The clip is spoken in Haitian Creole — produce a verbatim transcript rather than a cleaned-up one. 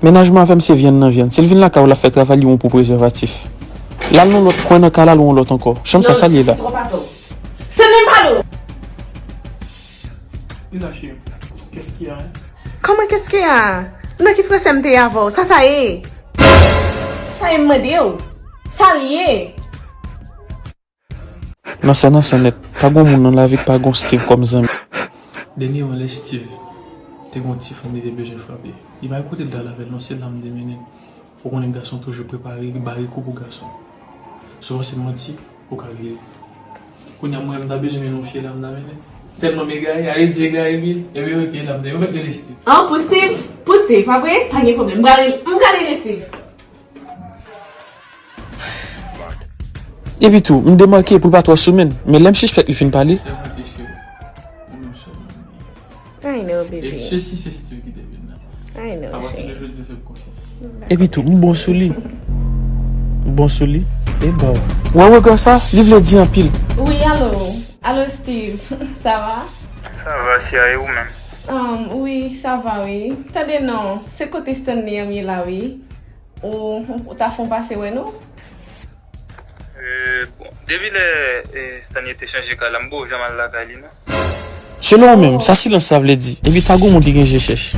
Mennaj mwen avè m se vyann nan vyann. Si l vin lakay ou, l ap fè travay li yon pou prezèvatif. L al nan lòt kwen nan kay la, l yon lòt ankò. Chanm sa, sa l ye la? Ce n'est pas l'eau. Lisa chérie, qu'est-ce qu'il y a, hein? Kòman qu'est-ce qu'il y a? Nan ki fransè m te ye avè w? Sa sa ye? Sa ye m mande w? Sa l ye? Nan sa, nan sa nèt, pa gon moun nan lavi k pa gon Steve kòm zanmi. Dènyèman, lè Steve te gon ti fanm li te bezwen frape, li bay kote l t al avè l non, se la m te mennen l. Ou konnen gason toujou prepare, bare kou pou gason. Souvan se manti ou ka rele. Kounye a mwen, m ta bezwen mennen yon fi la, m ta mennen l. Tèlman m egare, ale di egare pil, epi oke la m te, ou fèk rele Steve. An, pou Steve? Pou Steve, pa vre? Pa gen pwoblèm. M prale, m prale rele Steve. Epi tou, m demake pou l pa twò sou men, men lè m sispèk li fin pale. Sèlman te cheri. Ou menm sèlman m gen. I know, E baby. se si se Steve ki te vin nan. I know, Apati baby. De jodi, fè m konfyans. Epi tou, m bon sou li. M bon sou li. E baw. Wè rega sa, li vle di anpil. Wi, alo. Alo, Steve. Sa va? Sa va, Sia, e ou menm? Um, wi, sa va, wi. Tande non, se kote Stanley an m ye la, wi. Ou, ou ta fon pase wè nou? Euh, bon, depi lè eh, Stanley te chanje kay la, m poko janm al lakay li, non. Selon ou menm, sa silans sa vle di? Epi ta gon moun ki gen je chèch.